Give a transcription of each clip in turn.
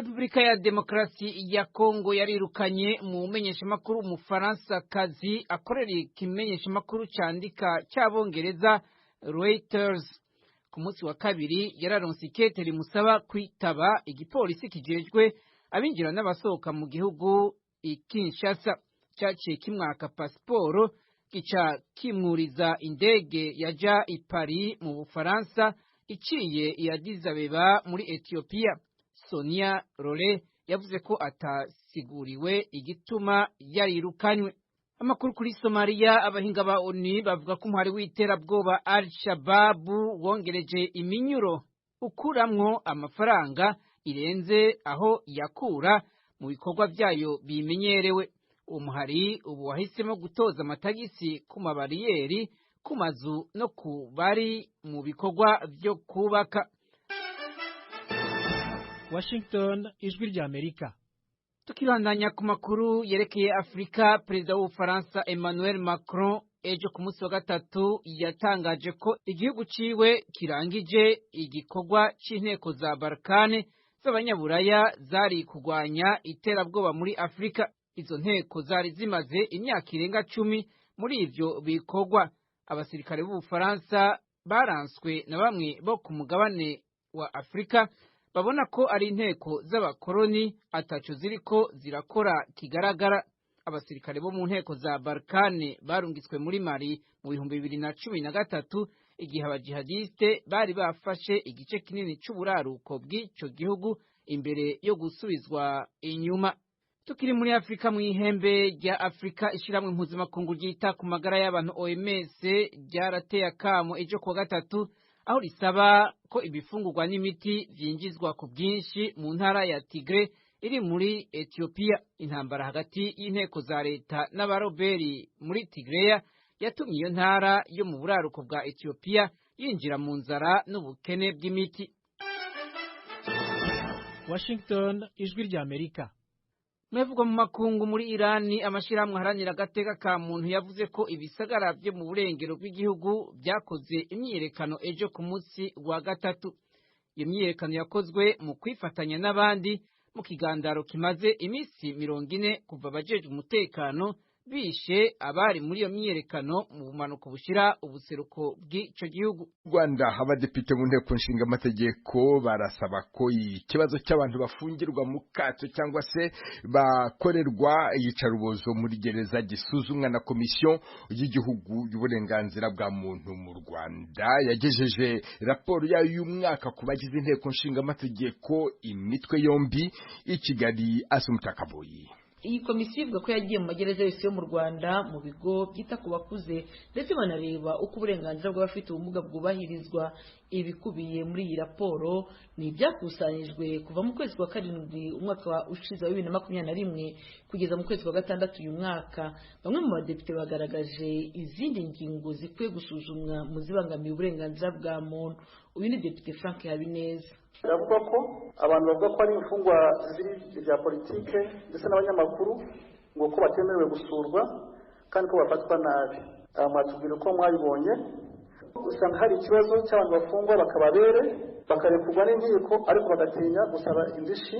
Repubulika ya Demokarasi ya Kongo yarirukanye mu menyeshamakuru Umufaransa-kazi akorera ikimenyeshamakuru candika cy'Abongereza Reuters. Ku munsi wa kabiri yararonse ikete rimusaba kwitaba igipolisi kijejwe abinjira n'abasohoka mu gihugu i Kinshasa. Cyaciye kimwaka pasiporo, gica kimwuriza indege yaja i Paris mu Bufaransa iciye i Addis Abeba muri Ethiopia. Sonia Rolley yavuze ko atasiguriwe igituma yarirukanywe. Amakuru kuri Somalia: abahinga ba ONU bavuga ko umuhari w'iterabwoba Al Shababu wongereje iminyuro ukuramwo amafaranga irenze aho yakura mu bikorwa byayo bimenyerewe. Uwo muhari ubu wahisemo gutoza amatagisi ku mabariyeri, ku mazu no ku bari mu bikorwa byo kubaka. Washington, Ijwi ry'Amerika. Tukibandanya ku makuru yerekeye Afurika, perezida w'Ubufaransa Emmanuel Macron ejo ku munsi wa gatatu yatangaje ko igihugu ciwe kirangije igikorwa c'inteko za Barkhane z'Abanyaburaya zari kurwanya iterabwoba muri Afurika. Izo nteko zari zimaze imyaka irenga 10 muri ivyo bikorwa. Abasirikare b'Ubufaransa baranswe na bamwe bo ku mugabane wa Afurika babona ko ari inteko z'abakoroni ataco ziriko zirakora kigaragara. Abasirikare bo mu nteko za Barkhane barungitswe muri Mali mu 2013, igihe abajihadiste bari bafashe igice kinini c'uburaruko bw'ico gihugu imbere yo gusubizwa inyuma. Tukiri muri Afurika, mu ihembe rya Afurika, ishyirahamwe mpuzamakungu ryita ku magara y'abantu OMS ryarateye akamo ejo kuwa gatatu, aho risaba ko ibifungurwa n'imiti byinjizwa ku bwinshi mu ntara ya Tigre iri muri Ethiopia. Intambara hagati y'inteko za leta n'abaroberi muri Tigreya yatumye iyo ntara yo mu buraruko bwa Ethiopia yinjira mu nzara n'ubukene bw'imiti. Washington, Ijwi ry'Amerika. Mwevugwa mu makungu, muri Irani amashyirahamwe aharanira agateka ka muntu yavuze ko ibisagara byo mu burengero bw'igihugu byakoze imyiyerekano ejo ku munsi wa gatatu. Iyo myiyerekano yakozwe mu kwifatanya n'abandi mu kigandaro kimaze iminsi 40 kuva abajejwe umutekano bishe abari muri iyo myiyerekano mu bumanuko bushira ubuseruko bw'ico gihugu. Rwanda, abadepite mu Nteko Nshinga Amategeko barasaba ko ikibazo cy'abantu bafungirwa mu kato cyangwa se bakorerwa iyicarubozo muri gereza gisuzumwa na Komisiyo y'Igihugu y'Uburenganzira bwa Muntu mu Rwanda. Yagejeje raporo yayo y'umwaka ku bagize Inteko Nshinga Amategeko imitwe yombi. I Kigali, Assumpta Kaboyi. Iyi komisiyo ivuga ko yagiye mu magereza yose yo mu Rwanda, mu bigo byita ku bakuze, ndetse banareba uko uburenganzira bw'abafite ubumuga bwubahirizwa. Ibikubiye muri iyi raporo ni ibyakusanyijwe kuva mu kwezi kwa karindwi umwaka ushize wa 2021 kugeza mu kwezi kwa gatandatu uyu mwaka. Bamwe mu badepite bagaragaje izindi ngingo zikwiye gusuzumwa mu zibangamiye uburenganzira bwa muntu. Uyu ni Depite Frank Habineza. Biravuga ko abantu bavuga ko ari imfungwa ziri bya politike ndetse n'abanyamakuru, ngo ko batemerewe gusurwa kandi ko bafatwa nabi. Mwatubwira uko mwabibonye. Usanga hari ikibazo cy'abantu bafungwa bakababere, bakarekurwa n'inkiko, ariko bagatinya gusaba indishyi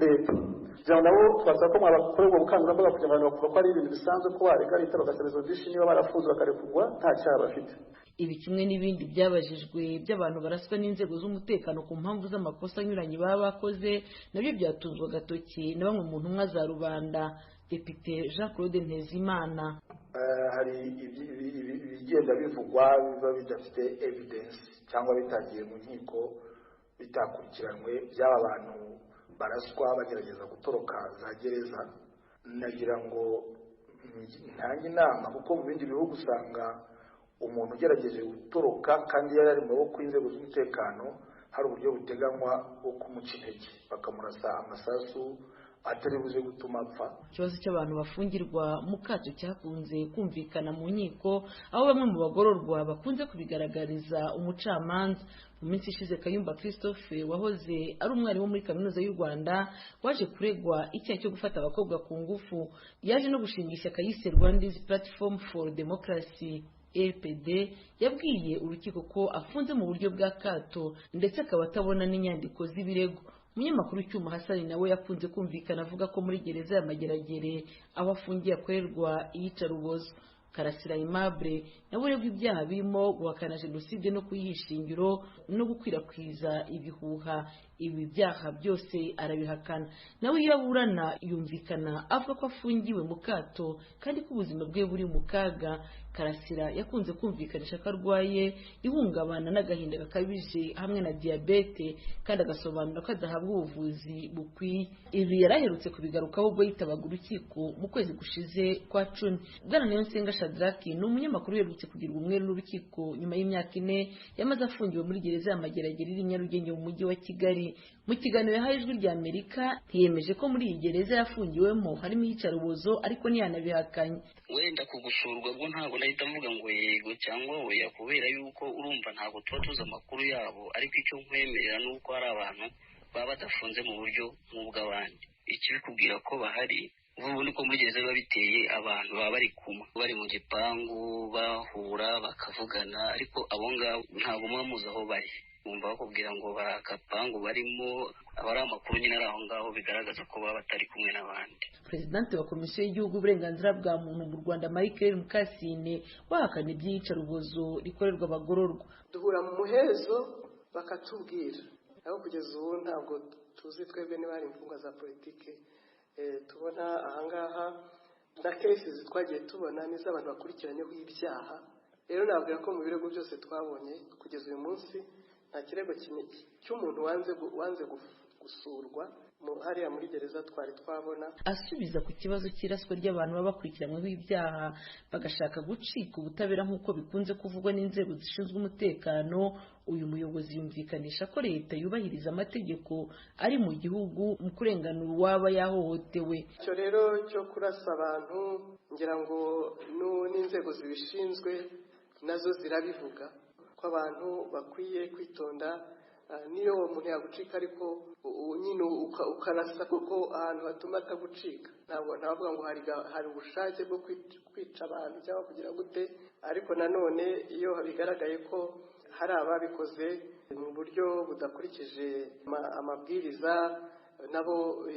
leta. Kugira ngo nabo twasaba ko mwabakorerwa ubukangurambaga kugira ngo abantu bakumva ko ari ibintu bisanzwe ko barega leta bagasaba izo ndishyi niba barafunzwe bakarekurwa nta cyaha bafite. Ibi kimwe n'ibindi byabajijwe by'abantu baraswa n'inzego z'umutekano ku mpamvu z'amakosa anyuranye baba bakoze, nabyo byatunzwe agatoki na bamwe mu ntumwa za rubanda. Depite Jean Claude Ntezimana. Hari ibigenda bivugwa biba bidafite evidence cyangwa bitagiye mu nkiko, bitakurikiranwe, by'aba bantu baraswa bagerageza gutoroka za gereza. Nagira ngo ntange inama, kuko mu bindi bihugu usanga umuntu ugerageje gutoroka kandi yari ari mu maboko y'inzego z'umutekano, hari uburyo buteganywa bwo kumuca intege, bakamurasa amasasu atari buze gutuma apfa. Ikibazo cy'abantu bafungirwa mu kato cyakunze kumvikana mu nkiko, aho bamwe mu bagororwa bakunze kubigaragariza umucamanza. Mu minsi ishize, Kayumba Christophe wahoze ari umwarimu muri Kaminuza y'u Rwanda waje kuregwa icyaha cyo gufata abakobwa ku ngufu, yaje no gushinga ishyaka yise Rwandese Platform for Democracy, RPD, yabwiye urukiko ko afunze mu buryo bwa kato, ndetse akaba atabona n'inyandiko z'ibirego. Umunyamakuru Cyuma Hasani nawe yakunze kumvikana avuga ko muri gereza ya Mageragere aho afungiye akorerwa iyicarubozo. Karasira Aimable nawe uregwa ibyaha birimo guhakana jenoside no kuyihisha ingiro no gukwirakwiza ibihuha, ibi byaha byose arabihakana. Nawe iyo aburana yumvikana avuga ko afungiwe mu kato kandi ko ubuzima bwe buri mu kaga. Karasira yakunze kumvikanisha ko arwaye ihungabana n'agahinda gakabije hamwe na diyabete, kandi agasobanura ko adahabwa ubuvuzi bukwiye. Ibi yari aherutse kubigarukaho ubwo yitabaga urukiko mu kwezi gushize kwa 10. Bwana Niyonsenga Shadraki ni umunyamakuru uherutse kugirwa umwere n'urukiko nyuma y'imyaka 4 yamaze afungiwe muri gereza ya Mageragere iri Nyarugenge mu mujyi wa Kigali. Mu kiganiro yahaye Ijwi rya Amerika ntiyemeje ko muri iyi gereza yafungiwemo harimo iyicarubozo, ariko ntiyanabihakanye. Wenda kugusurwa bwo ntabwo nahita mvuga ngo yego cyangwa oya, kubera yuko urumva ntabwo tuba tuzi amakuru yabo, ariko icyo nkwemerera ni uko hari abantu baba badafunze mu buryo nk'ubw'abandi. Ikibikubwira ko bahari ubu ni ko muri gereza biba biteye, abantu baba bari kumwe, bari mu gipangu, bahura bakavugana, ariko abo ngabo ntabwo muba muzi aho bari. Bumva bakubwira ngo bari akapangu barimo, aba ari amakuru nyine ari aho ngaho bigaragaza ko baba batari kumwe n'abandi. Perezidante wa Komisiyo y'Igihugu y'Uburenganzira bwa Muntu mu Rwanda, Michael Mukasine, wahakana iby'iyicarubozo rikorerwa abagororwa. Duhura mu muhezo bakatubwira, aho kugeza ubu ntabwo tuzi twebwe niba hari imfungwa za politike tubona ahangaha, na cases twagiye tubona n'iz'abantu bakurikiranyeho ibyaha. Rero nabwira ko mu birego byose twabonye kugeza uyu munsi nta kirego cy'umuntu wanze gusurwa hariya muri gereza twari twabona. Asubiza ku kibazo cy'iraswa ry'abantu baba bakurikiranyweho ibyaha bagashaka gucika ubutabera nk'uko bikunze kuvugwa n'inzego zishinzwe umutekano, uyu muyobozi yumvikanisha ko leta yubahiriza amategeko ari mu gihugu mu kurenganura uwaba yahohotewe. Icyo rero cyo kurasa abantu ngira ngo n'inzego zibishinzwe nazo zirabivuga ko abantu bakwiye kwitonda, niyo uwo muntu yagucika ariko nyine ukarasa kuko ahantu hatuma atagucika. Ntabwo ntavuga ngo hari ubushake bwo kwica abantu cyangwa kugira gute, ariko nanone iyo bigaragaye ko hari ababikoze mu buryo budakurikije amabwiriza, nabo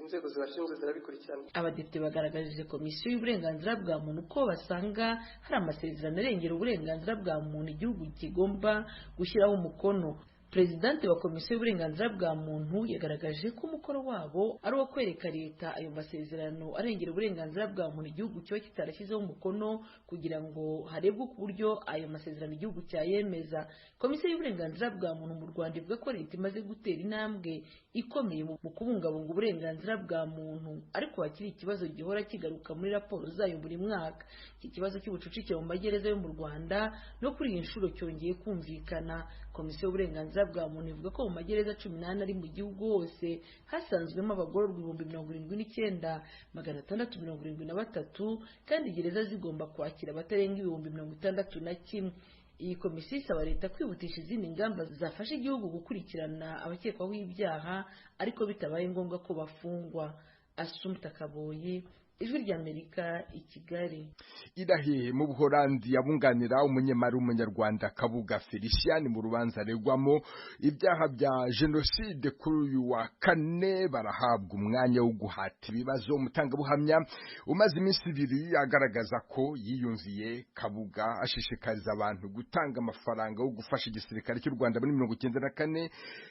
inzego zibashinzwe zirabikurikirana. Abadepite bagaragaje Komisiyo y'Uburenganzira bwa Muntu ko basanga hari amasezerano arengera uburenganzira bwa muntu igihugu kigomba gushyiraho umukono. Perezidante wa Komisiyo y'Uburenganzira bwa Muntu yagaragaje ko umukoro wabo ari uwo kwereka leta ayo masezerano arengera uburenganzira bwa muntu igihugu kiba kitarashyizeho umukono, kugira ngo harebwe ku buryo ayo masezerano igihugu cyayemeza. Komisiyo y'Uburenganzira bwa Muntu mu Rwanda ivuga ko leta imaze gutera intambwe ikomeye mu kubungabunga uburenganzira bwa muntu, ariko hakiri ikibazo gihora kigaruka muri raporo zayo buri mwaka. Iki kibazo cy'ubucucike mu magereza yo mu Rwanda no kuri iyi nshuro cyongeye kumvikana. Komisiyo y'Uburenganzira bwa Muntu ivuga ko mu magereza 18 ari mu gihugu hose hasanzwemo abagororwa 79,673, kandi gereza zigomba kwakira abatarenga 61,000. Iyi komisiyo isaba leta kwihutisha izindi ngamba zafasha igihugu gukurikirana abakekwaho ibyaha ariko bitabaye ngombwa ko bafungwa. Asumta Kaboyi, Ijwi ry'Amerika, i Kigali. Irahe mu Buholandi abunganira umunyemari w'umunyarwanda Kabuga Felicien mu rubanza aregwamo ibyaha bya jenoside kuri uyu wa kane barahabwa umwanya wo guhata ibibazo. Umutangabuhamya umaze iminsi 2 agaragaza ko yiyumviye Kabuga ashishikariza abantu gutanga amafaranga yo gufasha igisirikare cy'u Rwanda muri 1994.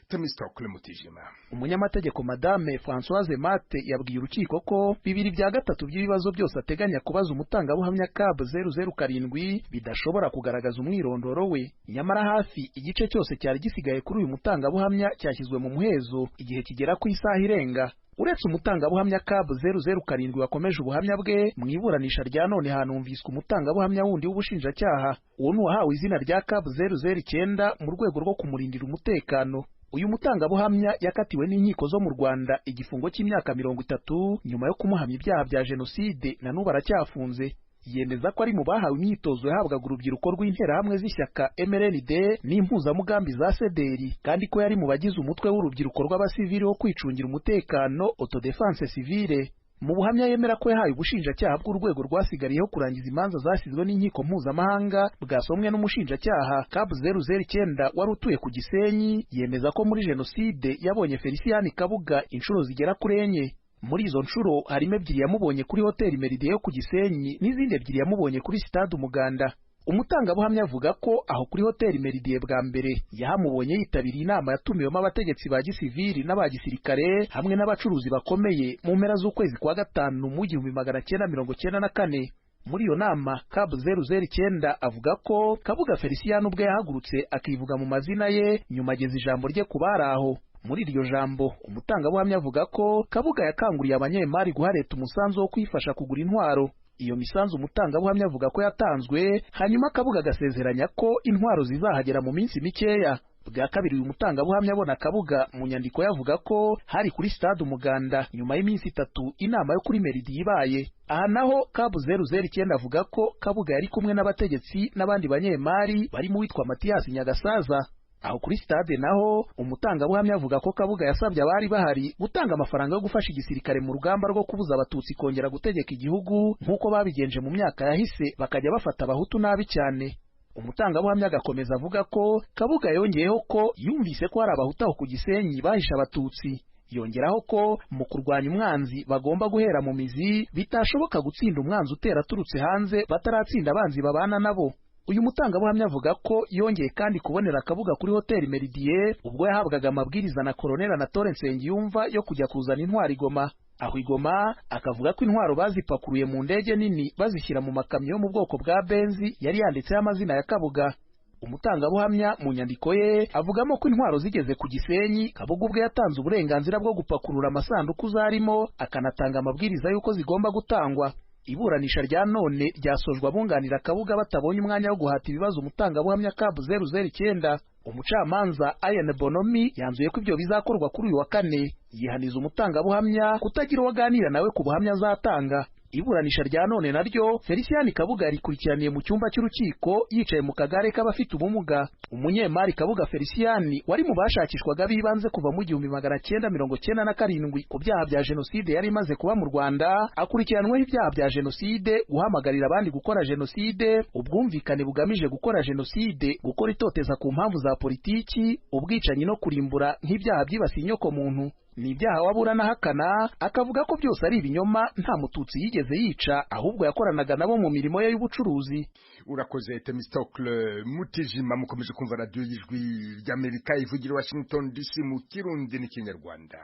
Temistokle Mutijima. Umunyamategeko Madame Françoise Mate yabwiye urukiko ko 2/3 by'ibibazo byose ateganya kubaza umutangabuhamya CAB 007 bidashobora kugaragaza umwirondoro we. Nyamara hafi igice cyose cyari gisigaye kuri uyu mutangabuhamya cyashyizwe mu muhezo igihe kigera ku isaha irenga. Uretse umutangabuhamya CAB 007 wakomeje ubuhamya bwe mu iburanisha rya none, hanumviswe umutangabuhamya wundi w'ubushinjacyaha. Uwo ni uwahawe izina rya CAB 009 mu rwego rwo kumurindira umutekano. Uyu mutangabuhamya yakatiwe n'inkiko zo mu Rwanda igifungo cy'imyaka 30 nyuma yo kumuhamya ibyaha bya jenoside, na n'ubu aracyafunze. Yemeza ko ari mu bahawe imyitozo yahabwaga urubyiruko rw'interahamwe z'ishyaka MRND n'impuzamugambi za CDR, kandi ko yari mu bagize umutwe w'urubyiruko rw'abasivili wo kwicungira umutekano Autodefense Civile. Mu buhamya yemera ko yahaye ubushinjacyaha bw'urwego rwasigariyeho kurangiza imanza zashyizwe n'inkiko mpuzamahanga bwasomwe n'umushinjacyaha, Cab 009 wari utuye ku Gisenyi yemeza ko muri jenoside yabonye Felicien Kabuga inshuro zigera kuri 4. Muri izo nshuro harimo 2 yamubonye kuri hoteli Meridien yo ku Gisenyi n'izindi 2 yamubonye kuri Stade Umuganda. Umutangabuhamya avuga ko aho kuri hoteli Meridien bwa mbere yahamubonye yitabiriye inama yatumiwemo abategetsi ba gisivili n'aba gisirikare hamwe n'abacuruzi bakomeye mu mpera z'ukwezi kwa 5 mu 1994. Muri iyo nama Cab 009 avuga ko Kabuga Felicien ubwe yahagurutse akivuga mu mazina ye, nyuma ageza ijambo rye ku bari aho. Muri iryo jambo umutangabuhamya avuga ko Kabuga yakanguriye abanyemari guha leta umusanzu wo kwifasha kugura intwaro. Iyo misanzu umutangabuhamya avuga ko yatanzwe, hanyuma Kabuga agasezeranya ko intwaro zizahagera mu minsi mikeya. Bwa kabiri uyu mutangabuhamya abona Kabuga mu nyandiko yavuga ko hari kuri Stade Umuganda nyuma y'iminsi 3 inama yo kuri Meridien ibaye. Aha naho Cab 009 avuga ko Kabuga yari kumwe n'abategetsi n'abandi banyemari barimo uwitwa Mathias Nyagasaza. Aho kuri stade naho umutangabuhamya avuga ko Kabuga yasabye abari bahari gutanga amafaranga yo gufasha igisirikare mu rugamba rwo kubuza abatutsi kongera gutegeka igihugu nk'uko babigenje mu myaka yahise, bakajya bafata abahutu nabi cyane. Umutangabuhamya agakomeza avuga ko Kabuga yongeyeho ko yumvise ko hari abahutu aho ku Gisenyi bahishe abatutsi. Yongeraho ko mu kurwanya umwanzi bagomba guhera mu mizi, bitashoboka gutsinda umwanzi utera aturutse hanze bataratsinda abanzi babana nabo. Uyu mutangabuhamya avuga ko yongeye kandi kubonera Kabuga kuri hoteli Meridien ubwo yahabwaga amabwiriza na Colonel Anatole Nsengiyumva yo kujya kuzana intwaro Igoma. Aho Igoma akavuga ko intwaro bazipakuruye mu ndege nini bazishyira mu makamyo yo mu bwoko bwa Benzi yari yanditseho amazina ya Kabuga. Umutangabuhamya mu nyandiko ye avugamo ko intwaro zigeze ku Gisenyi, Kabuga ubwe yatanze uburenganzira bwo gupakurura amasanduku zarimo, akanatanga amabwiriza y'uko zigomba gutangwa. Iburanisha rya none ryasojwe abunganira Kabuga batabonye umwanya wo guhata ibibazo umutangabuhamya Cab 009. Umucamanza Ian Bonomi yanzuye ko ibyo bizakorwa kuri uyu wa kane, yihaniza umutangabuhamya kutagira uwo aganira nawe ku buhamya azatanga. Iburanisha rya none naryo Felicien Kabuga yarikurikiraniye mu cyumba cy'urukiko yicaye mu kagare k'abafite ubumuga. Umunyemari Kabuga Felicien wari mu bashakishwaga b'ibanze kuva mu 1997 ku byaha bya jenoside yari imaze kuba mu Rwanda, akurikiranweho ibyaha bya jenoside, guhamagarira abandi gukora jenoside, ubwumvikane bugamije gukora jenoside, gukora itoteza ku mpamvu za politiki, ubwicanyi no kurimbura nk'ibyaha byibasiye inyokomuntu. Ni ibyaha waburana ahakana, akavuga ko byose ari ibinyoma, nta mututsi yigeze yica, ahubwo yakoranaga nabo mu mirimo ye y'ubucuruzi. Urakoze Temistocle Mutijima. Mukomeje kumva radiyo y'Ijwi ry'Amerika ivugira Washington DC mu Kirundi n'Ikinyarwanda.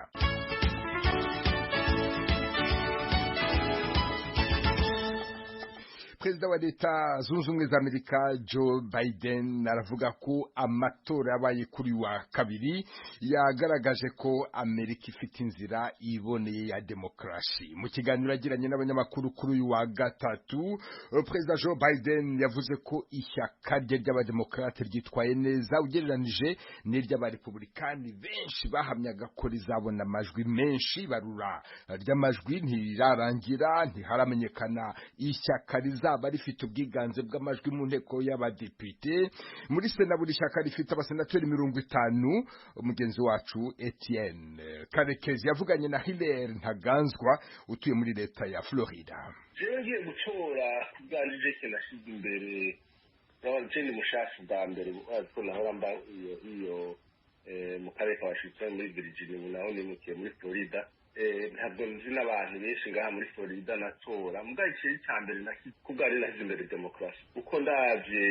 Perezida wa Leta Zunze Ubumwe za Amerika Joe Biden aravuga ko amatora yabaye kuri wa kabiri yagaragaje ko Amerika ifite inzira iboneye ya demokarasi. Mu kiganiro yagiranye n'abanyamakuru kuri uyu wa gatatu, Perezida Joe Biden yavuze ko ishyaka rye ry'abademokarate ryitwaye neza ugereranije n'iry'abarepublikani benshi bahamyaga ko rizabona amajwi menshi. Barura ry'amajwi ntirarangira, ntiharamenyekana ishyaka rizaba rifite ubwiganze bw'amajwi mu nteko y'abadepite. Muri sena buri shyaka rifite abasenateri 50. Mugenzi wacu Etienne Karekezi yavuganye na Hilaire Ntaganzwa utuye muri leta ya Florida. Jewe ngiye gutora kubwanjye je nashyize imbere ni mushasha bwa mbere ko nahora mba iyo mu karere ka Washington muri Virginia, ubu naho nimukiye muri Florida. Ntabwo nzi n'abantu benshi ngaha muri Florida natora. Mugabo ikintu cya mbere kubwanjye nashyize imbere demokarasi, kuko ndavye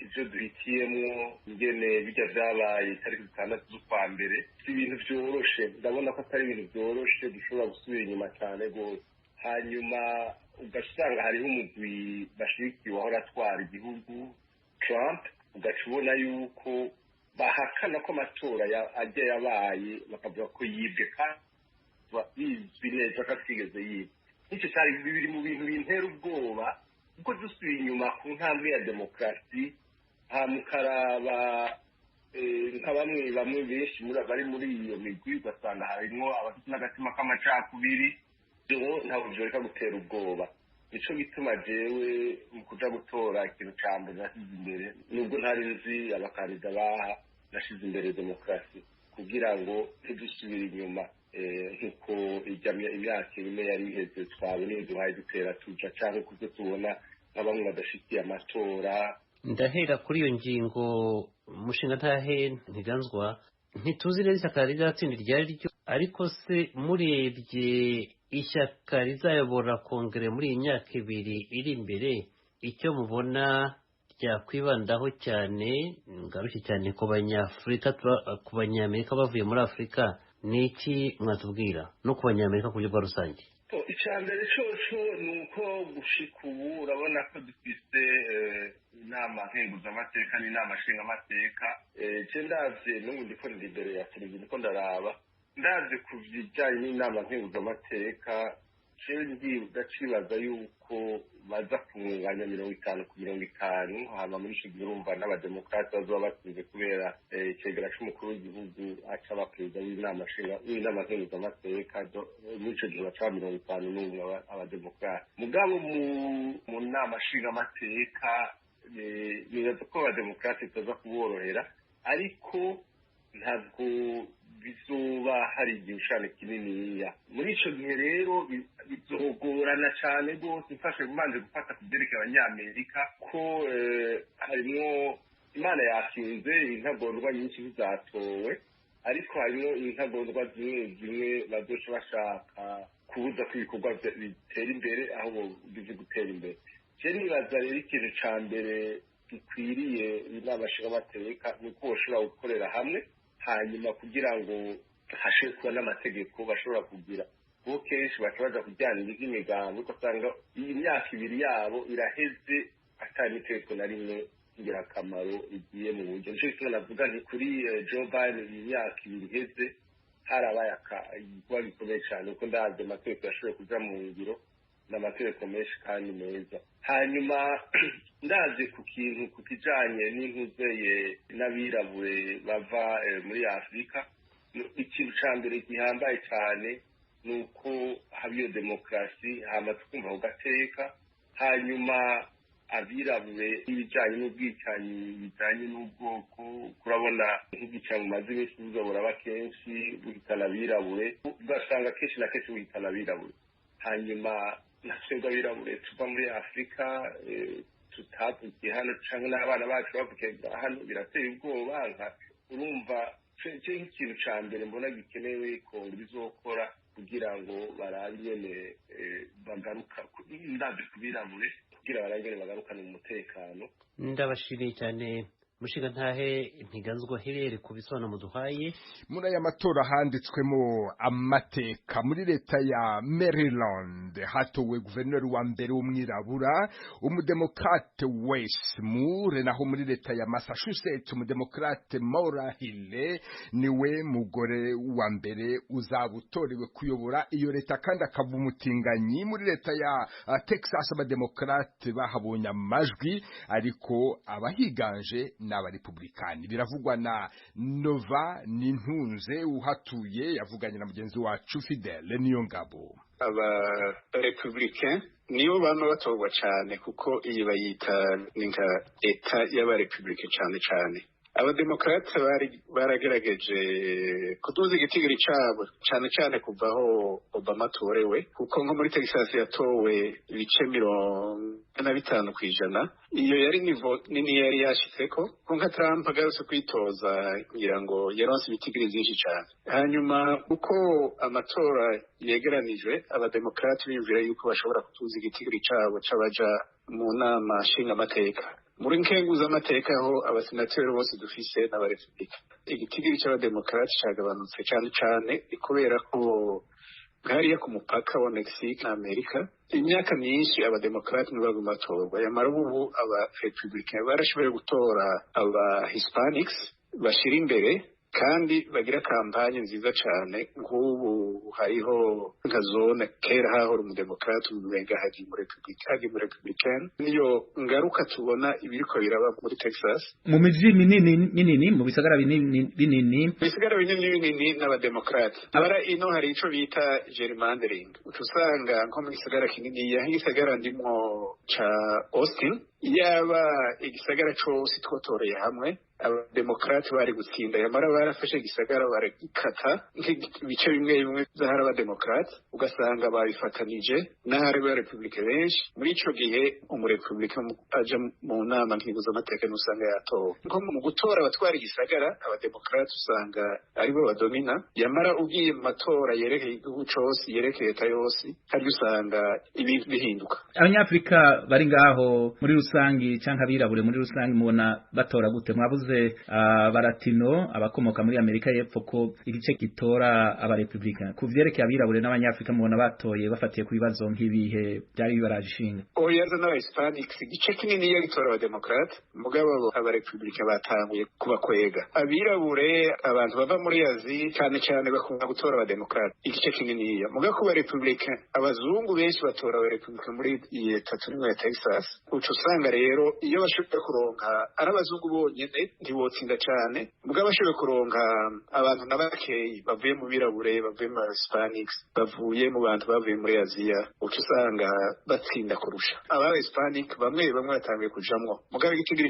ivyo duhitiyemwo ingene bijya vyabaye itariki 6 z'ukwa mbere si ibintu vyoroshe. Ndabona ko atari ibintu vyoroshe, dushobora gusubira inyuma cyane rwose. Hanyuma ugasanga hariho umugwi bashigikiye wahora atwara igihugu Trump, ugaca ubona yuko bahakana ko amatora ajya yabaye, bakavuga ko yibwe kandi bizwi neza ko atigeze yibwe. Nicyo cyari biri mu bintu bintera ubwoba, kuko dusubiye inyuma ku ntambwe ya demokarasi, mukaraba nka bamwe benshi bari muri iyo migwi, ugasanga harimwo abafite n'agatima k'amacakubiri. Ntabwo byoreka gutera ubwoba. Nico gituma jewe mu kuja gutora ikintu ca mbere nashyize imbere, nubwo ntari nzi abakandida baha, nashize imbere demokarasi kugira ngo ntidusubire inyuma. Nkuko imyaka ine yari iheze twabona iyo duhaye dutera tuja, canke kuzo tubona nka bamwe badashikiye amatora. Ndahera kuri iyo ngingo, umushinga ntahe Ntiganzwa. Ntituzi neza ishyaka rizatsinda iryo ari ryo, ariko se murebye ishyaka rizayobora kongere muri iyi myaka 2 iri imbere, icyo mubona ryakwibandaho cyane, ngaruke cyane ku banyafurika, ku banyamerika bavuye muri Afurika, ni iki mwatubwira no ku banyamerika ku buryo bwa rusange? Icya mbere coco ni uko gushika ubu urabona ko dufise inama nkenguzamateka n'inama nshingamateka. Je ndavye n'ubu ndiko ndi imbere ya televiziyo, ndiko ndaraba, ndavye ku bijanye n'inama nkenguzamateka, jewe ndacibaza yuko baza kunganya 50 ku 50. Hama muri ico gihe urumva n'abademokrate bazoba batsinze, kubera icegera c'umukuru w'igihugu aca aba perezida w'inama nkenguzamateka. Muri ico gihe baca 51 abademokrate. Mugabo mu nama nshingamateka nibaza ko abademokrate bitaza kuborohera, ariko ntabwo bizoba hari igishushanyo kininiya. Muri ico gihe rero bizogorana cane rwose. Mfashe mbanje gufata ku vyerekeye abanyamerika, ko harimwo Imana yakinze intagondwa nyinshi zizatowe, ariko harimwo intagondwa zimwe zimwe bazoca bashaka kubuza ko ibikorwa bitera imbere aho bizi gutera imbere. Je nibaza rero ikintu ca mbere gikwiriye inama nshingamateka ni uko boshobora gukorera hamwe, hanyuma kugira ngo hashobore kuba n'amategeko bashobora kugira, kuko kenshi baca baja kujyana ivy'imigambi, ugasanga iyi myaka 2 yabo iraheze atari n'itegeko na rimwe ingirakamaro rigiye mu buryo. Nico gituma navuga nti kuri Joe Biden iyi myaka 2 iheze harabaye igikorwa gikomeye cane, kuko ndavye amategeko yashoboye kuja mu ngiro ni amategeko menshi kandi meza. Hanyuma ndaje ku kintu ku kijanye n'inkuzeye n'abirabure bava muri Afurika, ikintu ca mbere gihambaye cane ni uko haba iyo demokarasi, hama tukumva ku gateka. Hanyuma abirabure n'ibijanye n'ubwicanyi bijanye n'ubwoko, kurabona nk'ubwicanyi bumaze iminsi buza buraba kenshi buhitana abirabure, ugasanga kenshi na kenshi buhitana abirabure. Hanyuma na twebwe abirabure tuva muri Afurika tutavukiye hano, canke n'abana bacu bavukiye hano, birateye ubwoba. Urumva ce nk'ikintu ca mbere mbona gikenewe kongere izokora kugira ngo barabe ingene bagaruka, ndavye ku birabure, kugira barabe ingene bagarukane umutekano. Ndabashimiye cyane, mushinga ntahe Ntiganzwa Hirere, ku bisobanuro muduhaye. Muri aya matora handitswemo amateka. Muri leta ya Maryland hatowe guverineri wa mbere w'umwirabura, umudemokrate Wes Moore. Naho muri leta ya Massachusetts, umudemokrate Maura Healey niwe mugore wa mbere uzaba utorewe kuyobora iyo leta, kandi akaba umutinganyi. Muri leta ya Texas, abademokrate bahabonye amajwi, ariko abahiganje n'abarepublikani. Biravugwa na Nova Nintunze uhatuye, yavuganye na mugenzi wacu Fidele Niyongabo. Abarepublicain nibo bama batorwa cane, kuko iyi bayita ni nka eta y'abarepublike cane cane. Abademokrate bari baragerageje kuduza igitigiri cabo cane cane kuva aho Obama atorewe, kuko nko muri Texas yatowe ibice 45%. Iyo yari niveau nini yari yashitseko, ko nka Trump agarutse kwitoza ngira ngo yaronse ibitigiri vyinshi cane. Hanyuma uko amatora yegeranijwe, abademokrate biyumvira yuko bashobora kutuza igitigiri cabo c'abaja mu nama nshingamateka. Muri nkenguzamateka aho abasenateri bose dufise n'abarepublika, igitigiri c'abademokrate cagabanutse cane cane kubera ko hariya ku mupaka wa Mexique na Amerika imyaka myinshi abademokrate nibo baguma batorwa. Yamara ubu abarepublicain barashoboye gutora aba Hispanics bashira imbere kandi bagira kampanye nziza cane. Nk'ubu hariho nka zone kera hahora umudemokrate, umenga hagiye umurepublicain. Niyo ngaruka tubona ibiriko biraba muri Texas. Mu miji minini minini, mu bisagara binini binini. Ibisigara binini binini n'abademokrate. Abara ino hari ico bita gerrymandering, uca usanga nko mu gisagara kininiya, nk'igisagara ndimwo ca Austin. Yaba igisagara cose twotoreye hamwe, abademokrate bari gutsinda. Yamara barafashe igisagara baragikata nk'ibice bimwe bimwe vy'ahari abademokrate, ugasanga babifatanije n'ahari abarepublike benshi. Muri ico gihe umurepublike aja mu nama nkenguzamateka nusanga yatowe. Nko mu gutora abatwara igisagara, abademokrate usanga aribo badomina. Yamara ugiye mu matora yerekeye igihugu cose, yerekeye leta yose, harya usanga ibintu bihinduka. Abanyafrika bari ngaho muri rusangi canke abirabure muri rusangi mubona batora gute? Mwabuze abaratino, abakomoka muri Amerika y'Epfo, ko igice gitora abarepublika. Ku vyerekeye abirabure n'abanyafrika, mubona batoye bafatiye ku bibazo nk'ibihe byari bibaraje ishinga? Oya, n'abahispanics igice kinini iyo gitora abademokrate, mugabo abarepublika batanguye kubakwega. Abirabure, abantu bava muri Azi cyane cyane, bakunda gutora abademokrate igice kininiya. Mugabo ku barepublika, abazungu benshi batora abarepublika muri iyi leta turimwo ya Texas. Uca usanga rero iyo bashoboye kuronka ari abazungu bonyene, ntibotsinda cane. Mugabo bashoboye kuronka abantu na bakeyi bavuye mu birabure, bavuye mu Hispanics, bavuye mu bantu bavuye muri Aziya, uca usanga batsinda kurusha. Aba Hispanic bamwe bamwe batanguye kujamwo, mugabo igitigiri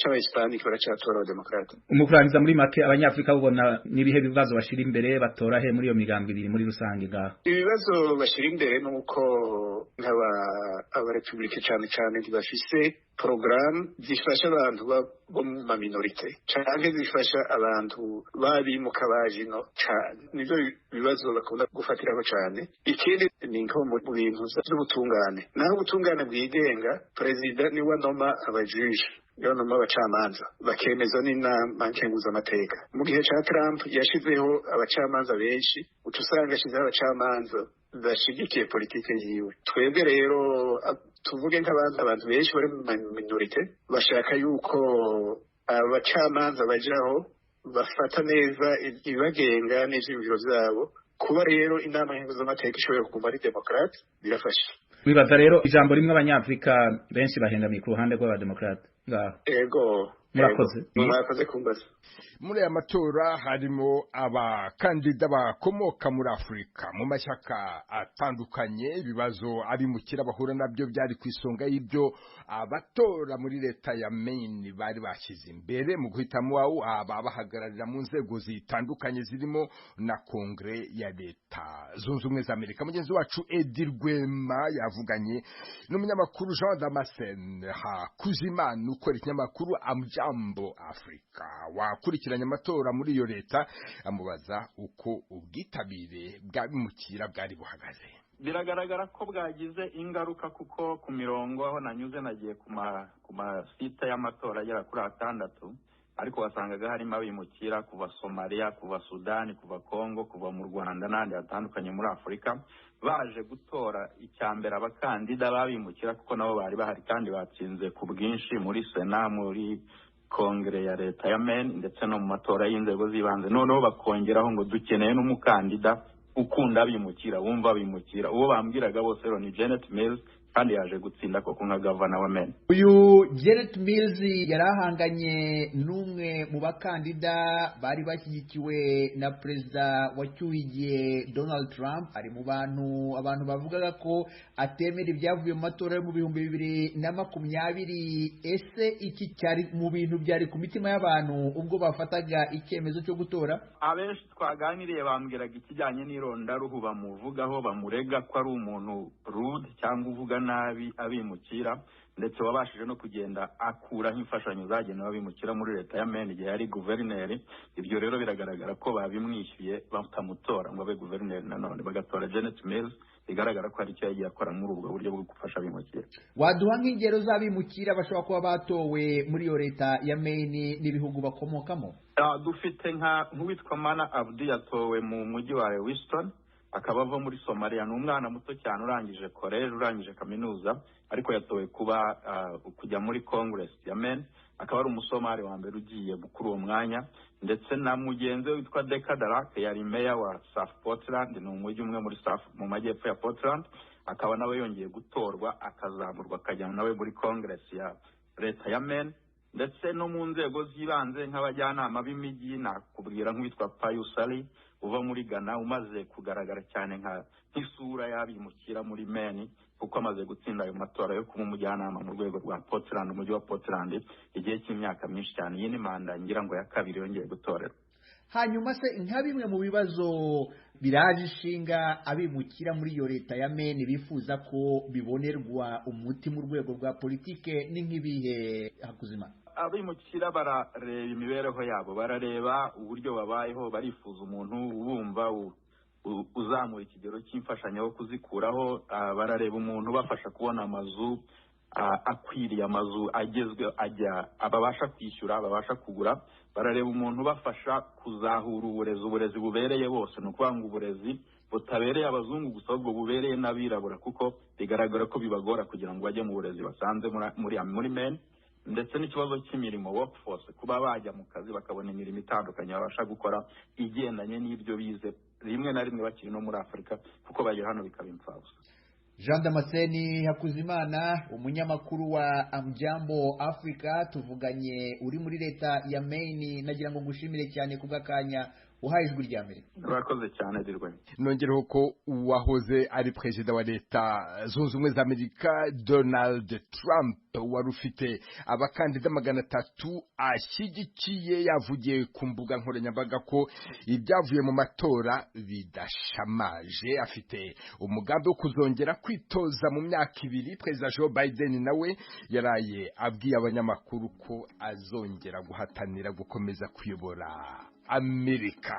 c'aba Hispanic baracatora abademokrate. Umukurangiza, muri make, abanyafrika bubona n'ibihe bibazo bashira imbere? Batora he muri iyo migambi ibiri muri rusange ngaho? Ibibazo bashira imbere nuko nk'aba abarepublike cane cane ntibafise porogaramu zifasha abantu bo mu maminorite canke zifasha abantu babimuka baje ino cane. Nivyo bibazo bakunda gufatiraho cane. Ikindi ni nko mu bintu vy'ubutungane. Naho ubutungane bwigenga, perezida niwe anoma abajije, niwe anoma abacamanza, bakemeza n'inama nkenguzamateka. Mu gihe ca Trump yashizeho abacamanza benshi, uca usanga ashizeho abacamanza bashigikiye politike yiwe. Twebwe rero, tuvuge nk'abantu, abantu benshi bari mu minorite bashaka yuko abacamanza bajaho bafata neza ibibagenga n'ivyiyumviro vyabo. Kuba rero inama nkenguzamateka ishoboye kuguma ari demokrate birafasha. Wibaza rero, ijambo rimwe, abanyafrika benshi bahengamiye ku ruhande rw'abademokrate ngaho? Ego. Murakoze. Murakoze kumbaza. Muri aya matora harimo abakandida bakomoka muri Afurika mu mashyaka atandukanye. Ibibazo abimukira bahura nabyo byari ku isonga y'ibyo abatora muri leta ya Maine bari bashyize imbere mu guhitamo ababahagararira mu nzego zitandukanye, zirimo na Kongere ya Leta Zunze Ubumwe za Amerika. Mugenzi wacu Edi Rwema yavuganye n'umunyamakuru Jean Damascene Hakuzimana ukora ikinyamakuru Amjambo Afrika, wakurikiranye amatora muri iyo leta, amubaza uko ubwitabire bw'abimukira bwari buhagaze. Biragaragara ko bwagize ingaruka, kuko ku mirongo aho nanyuze, nagiye ku masite y'amatora agera kuri 6, ariko wasangaga harimo abimukira kuva Somaliya, kuva Sudani, kuva Kongo, kuva mu Rwanda n'ahandi hatandukanye muri Afurika, baje gutora. Icya mbere, abakandida babimukira, kuko nabo bari bahari kandi batsinze ku bwinshi muri Sena, muri Kongere ya leta ya Maine, ndetse no mu matora y'inzego z'ibanze. Noneho bakongeraho ngo dukeneye n'umukandida ukunda abimukira, wumva abimukira. Uwo bambwiraga bose rero ni Janet Mills, kandi yaje gutsinda koko nka gavana wa Maine. Uyu Janet Mills yari ahanganye n'umwe mu bakandida bari bashyigikiwe na perezida wacyuye igihe Donald Trump. Ari mu bantu abantu bavugaga ko atemera ibyavuye mu matora yo mu 2020. Ese iki cyari mu bintu byari ku mitima y'abantu ubwo bafataga icyemezo cyo gutora? Abenshi twaganiriye bambwiraga ikijyanye n'irondaruhu bamuvugaho, bamurega ko ari umuntu rude cyangwa uvuga nabi abimukira, ndetse wabashije no kugenda akuraho imfashanyo zagenewe abimukira muri leta ya Maine igihe yari guverineri. Ibyo rero biragaragara ko babimwishyuye batamutora ngo abe guverineri, nanone bagatora Janet Mills. Bigaragara ko hari icyo yagiye akora muri ubwo buryo bwo gufasha abimukira. Waduha nk'ingero z'abimukira bashobora kuba batowe muri iyo leta ya Maine n'ibihugu bakomokamo? Dufite nk'uwitwa Mana Abdi, yatowe mu mujyi wa Lewiston, akaba ava muri Somalia. Ni umwana muto cyane urangije college, urangije kaminuza, ariko yatowe kuba kujya muri Congress ya Maine, akaba ari umusomali wa mbere ugiye kuri uwo mwanya. Ndetse na mugenzi we witwa Deka Darak, yari meya wa South Portland, ni umujyi umwe muri South, mu majyepfo ya Portland, akaba nawe yongeye gutorwa, akazamurwa akajyana nawe muri Congress ya leta ya Maine. Ndetse no mu nzego z'ibanze nk'abajyanama b'imijyi, nakubwira nk'uwitwa Payusali uva muri Ghana, umaze kugaragara cyane nk'isura y'abimukira muri Maine, kuko amaze gutsinda ayo matora yo kuba umujyanama mu rwego rwa Portland, umujyi wa Portland, igihe cy'imyaka myinshi cyane. Iyi ni manda ngira ngo ya kabiri yongeye gutorerwa. Hanyuma se nka bimwe mu bibazo biraje ishinga abimukira muri iyo leta ya Maine bifuza ko bibonerwa umuti mu rwego rwa politike ni nk'ibihe, Hakuzimana? Abimukira barareba imibereho yabo, barareba uburyo babayeho, barifuza umuntu ubumva, uzamura ikigero cy'imfashanyo wo kuzikuraho, barareba umuntu ubafasha kubona amazu akwiriye, amazu agezwe ajya babasha kwishyura, babasha kugura, barareba umuntu ubafasha kuzahura uburezi, uburezi bubereye bose, ni ukuvuga ngo uburezi butabereye abazungu gusa, ahubwo bubereye n'abirabura, kuko bigaragara ko bibagora kugira ngo bajye mu burezi basanze muri Maine. Ndetse n'ikibazo cy'imirimo, workforce, kuba bajya mu kazi bakabona imirimo itandukanye babasha gukora igendanye n'ibyo bize, rimwe na rimwe bakiri no muri Afurika, kuko bagera hano bikaba imfabusa. Jean Damascene Hakuzimana, umunyamakuru wa Amjambo Africa, tuvuganye uri muri leta ya Maine, nagira ngo ngushimire cyane kubw'akanya uhaye Ijwi rya Amerika. Urakoze cyane Dirwe. Nongereho ko uwahoze ari perezida wa Leta Zunze Ubumwe za Amerika Donald Trump, wari ufite abakandida 300 ashyigikiye, yavugiye ku mbuga nkoranyambaga ko ibyavuye mu matora bidashamaje. Afite umugambi wo kuzongera kwitoza mu myaka 2. Perezida Joe Biden nawe yaraye abwiye abanyamakuru ko azongera guhatanira gukomeza kuyobora Amerika.